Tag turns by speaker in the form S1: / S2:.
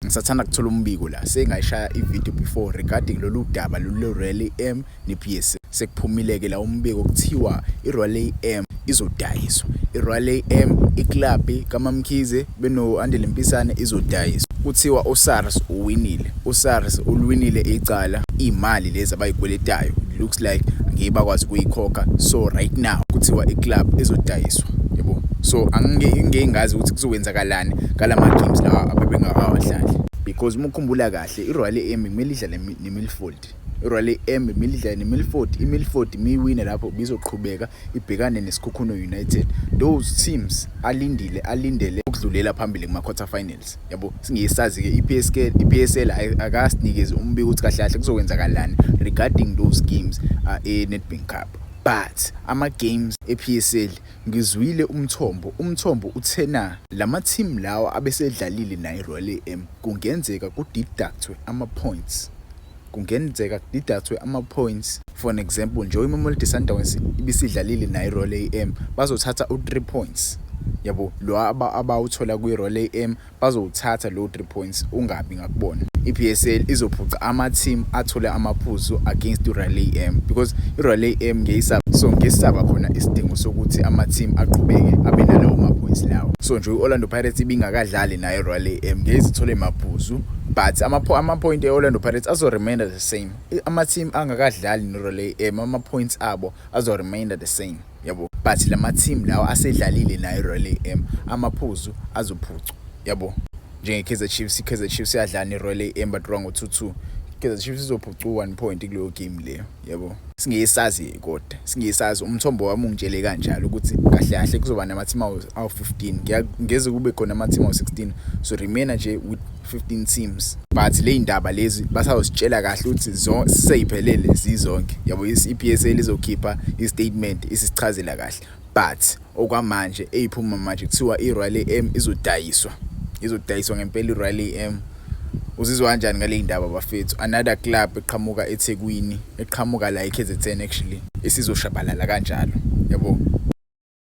S1: Ngisathanda kuthola umbiko la, sengayishaya i-video before regarding lolu daba lolu Royal AM ne-PSL. Sekuphumile-ke la umbiko, kuthiwa i-Royal AM izodayiswa. I-Royal AM, iclub kaMamkhize beno-Andile Mpisane, izodayiswa. Kuthiwa uSARS uwinile, uSARS ulwinile icala. Iy'mali lezi abayikweletayo, it looks like ngeke bakwazi ukuyikhokha, so right now kuthiwa iclub izodayiswa, yabo. So angike ngazi ukuthi kuzokwenzakalani ngalama games lawa abebengakawadlali, because uma ukhumbula kahle, i-Royal AM kumele idlale ne-Milford. I-Royal AM kumele idlale ne-Milford. I-Milford miwina lapho, bizoqhubeka ibhekane neSekhukhune United. Those teams alindile, alindele ukudlulela phambili kuma-quarter finals, yabo. Singesazi-ke i-PSK, i-PSL akasinikezi umbiko ukuthi kahle kahle kuzokwenzakalani regarding those games e-Nedbank Cup, but ama-games e-PSL, ngizwile umthombo uthena lama team lawa abesedlalile nayo i-Royal AM, kungenzeka ku-deductwe ama-points, kungenzeka ku-deductwe ama-points. For an example nje, iMamelodi Sundowns ibisidlalile nayo i-Royal AM, bazothatha u-3 points, yabo, lo abawuthola kwi-Royal AM, bazowuthatha lo 3 points ungabi ngakubona. I-PSL izophuca ama-team athole amaphuzu against i-Royal AM, because i-Royal AM ngeyisaba, so ngesaba khona isidingo sokuthi ama-team aqhubeke abe nalawo ma-points lawo. So nje i-Orlando Pirates ibingakadlali nayo i-Royal AM, ngeke zithole maphuzu, but ama-point e-Orlando Pirates azo-remain the same. Ama-team angakadlali ne-Royal AM, ama-points abo azo-remain the same, yabo, but lama team lawa asedlalile nayo i-Royal AM, amaphuzu azophucwa, yabo, njenge-Kaizer Chiefs. I-Kaizer Chiefs iyadlala ne-Royal AM, but ngo-2-2. Kaizer Chiefs izophuca u-1 point kuleyo game leyo, yabo. Singesazi kodwa singesazi, umthombo wami ungitshele kanjalo ukuthi kahle kahle kuzoba nama-team awu-15, ngeze kube khona ama-team awu-16, so remain nje with 15 teams. But le indaba lezi basazositshela kahle ukuthi seyiphelele zizonke, yabo. I-PSL izokhipha i-statement isisichazela kahle, but okwamanje eyiphuma manje kuthiwa i-Royal AM izodayiswa, izodayiswa ngempela i-Royal AM. Uzizwa kanjani ngale ndaba, bafethu? Another club eqhamuka eThekwini, eqhamuka la eKZN actually, isizoshabalala kanjalo, yabo.